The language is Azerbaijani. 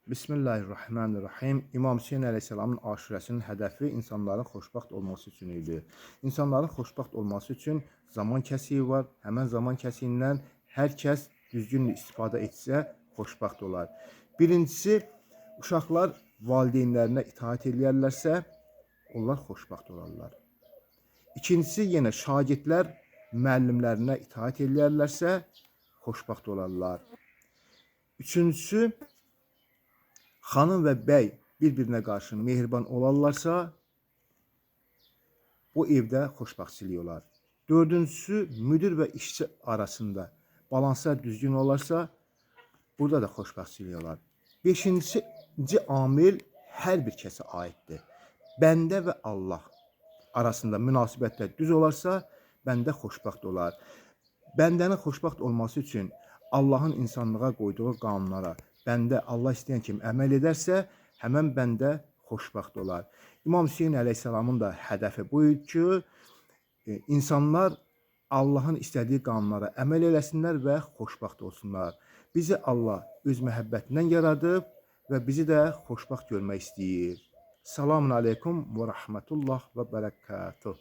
Bismillahirrahmanirrahim. İmam Hüseyin əleyhissalamın aşurəsinin hədəfi insanların xoşbəxt olması üçün idi. İnsanların xoşbəxt olması üçün zaman kəsiyi var. Həmən zaman kəsiyindən hər kəs düzgün istifadə etsə xoşbəxt olar. Birincisi, uşaqlar valideynlərinə itaat eləyərlərsə, onlar xoşbəxt olarlar. İkincisi, yenə şagirdlər müəllimlərinə itaat eləyərlərsə, xoşbəxt olarlar. Üçüncüsü, xanım və bəy bir-birinə qarşı mehriban olarlarsa, bu evdə xoşbəxtçilik olar. Dördüncüsü, müdir və işçi arasında balanslar düzgün olarsa, burada da xoşbəxtçilik olar. Beşincisi amil hər bir kəsə aiddir. Bəndə və Allah arasında münasibətlər düz olarsa, bəndə xoşbəxt olar. Bəndənin xoşbəxt olması üçün Allahın insanlığa qoyduğu qanunlara bəndə Allah istəyən kimi əməl edərsə, həmən bəndə xoşbəxt olar. İmam Hüseyin əleyhissalamın da hədəfi bu idi ki, insanlar Allahın istədiyi qanunlara əməl eləsinlər və xoşbəxt olsunlar. Bizi Allah öz məhəbbətindən yaradıb və bizi də xoşbəxt görmək istəyir. Salamun aleykum və rəhmətullah və bərəkatuh.